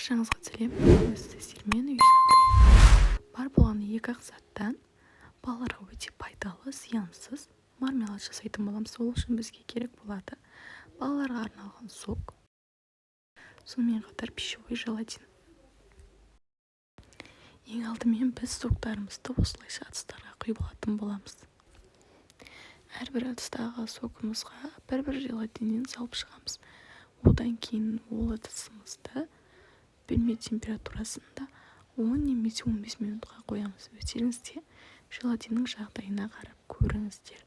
Баршаңызға сәлем! Бүгін сіздермен үй жағдайында бар болғаны екі-ақ заттан балаларға өте пайдалы, зиянсыз мармелад жасайтын боламыз. Ол үшін бізге керек болады балаларға арналған сок, сонымен қатар пищевой желатин. Ең алдымен біз соктарымызды осылайша ыдыстарға құйып алатын боламыз. Әрбір ыдыстағы согымызға бір-бір желатиннен салып шығамыз. Одан кейін ол ыдысымызды бөлме температурасында 10 немесе 15 минутқа қоямыз. Өздеріңіз де желатиннің жағдайына қарап көріңіздер.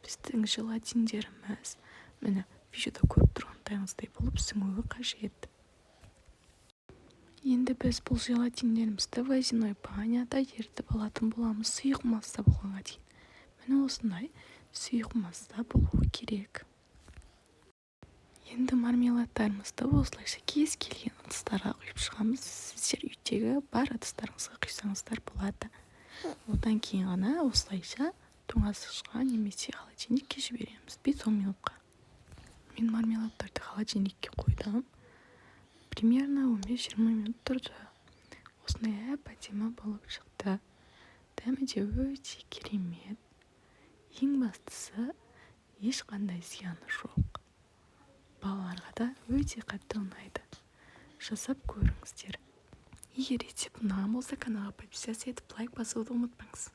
Біздің желатиндеріміз, міне, видеода көріп тұрғандарыңыздай болып сіңуі қажет. Енді біз бұл желатиндерімізді водяной баняда ерітіп алатын боламыз сұйық масса болғанға дейін. Міне, осындай сұйық масса болуы керек. Енді мармеладтарымызды осылайша кез келген ыдыстарға құйып шығамыз. Сіздер үйдегі бар ыдыстарыңызға құйсаңыздар болады. Одан кейін ғана осылайша тоңазытқышқа немесе холодильникке жібереміз 5-10 минутқа. Мен мармеладтарды холодильникке қойдым, примерно 15-20 минут тұрды. Осындай әп әдемі болып шықты. Дәмі де өте керемет. Ең бастысы, ешқандай зияны жоқ. Балаларға да өте қатты ұнайды. Жасап көріңіздер. Егер рецепт ұнаған болса, каналға подписаться етіп, лайк басуды ұмытпаңыз.